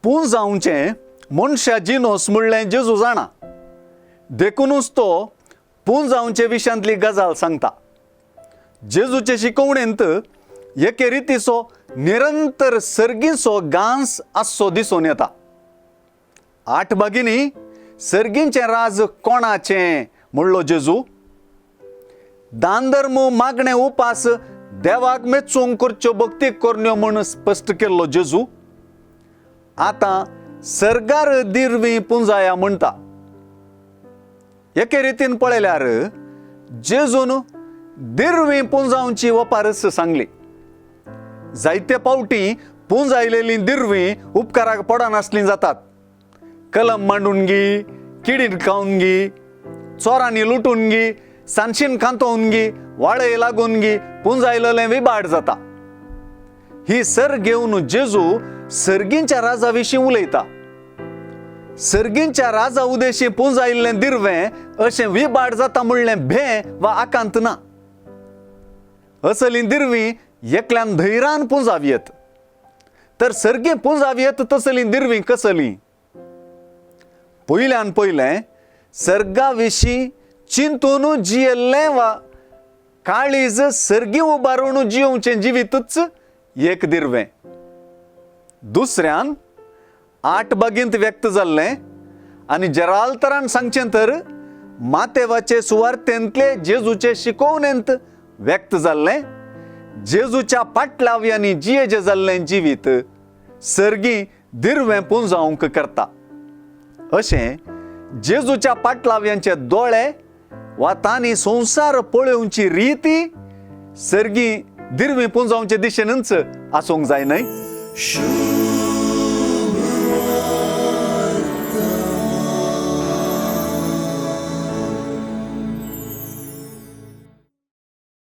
पुंजावचें मनशा जिनोस म्हणलें जेजू जाणा, देखुनूच तो पुंजावचे विशयांतली गजाल सांगता. जेजूचे शिकवणेंत एके रितीचो निरंतर सर्गीचो गांस आसचो दिसून येता. आठ बागिनी सर्गींचें राज कोणाचें म्हणलो जेजू. दान धर्म मागणे उपास देवाक मेचूंक करच्यो भक्ती करण्यो म्हूण स्पश्ट केल्लो जेजू आतां सर्गार दिरवी पुंजाया म्हणटा. एके रितीन पळयल्यार जेजून दिरवी पुंजावची वपारस सांगली. जायते पावटी पुंजायलेली दिरवी उपकाराक पडनासली जातात. कलम मांडून गी, किडीन खावन गी, चोरांनी लुटून गी, सांशीन खांतोवन गी, वाळय लागून गी पुंजायलेलें विबाड जाता. ही सर घेवन जेजू सर्गींच्या राजा विशीं उलयता. सर्गींच्या राजा उदेशी पुंजायिल्लें दिरवें अशें विबाड जाता म्हणलें भें वा आकांत ना. असलीं दिरवीं एकल्यान धैरान पुंजावयेत, तर सर्गीं पुंजावयेत तसलीं दिरवीं कसलीं? पयल्यान पयलें सर्गा विशीं चिंतून जियेल्लें वा काळीज सर्गीं उबारून जियोवचें जिवीतूच एक दिरवें. दुसऱ्यान आठ बागींत व्यक्त जाल्लें आनी जरालतरान सांगचें तर मातेवाचे सुवार्थेंतले जेजूचे शिकोवणेंत व्यक्त जाल्लें जेजूच्या पाटलाव्यांनी जियेजें जाल्लें जिवीत सर्गीं दिरवें पुंजावंक करता. अशें जेजूच्या पाटलाव्यांचे दोळे वा तांणी संवसार पळोवची रिती सर्गीं दिरवीं पुंजावचे दिशेनूच आसूंक जाय न्हय.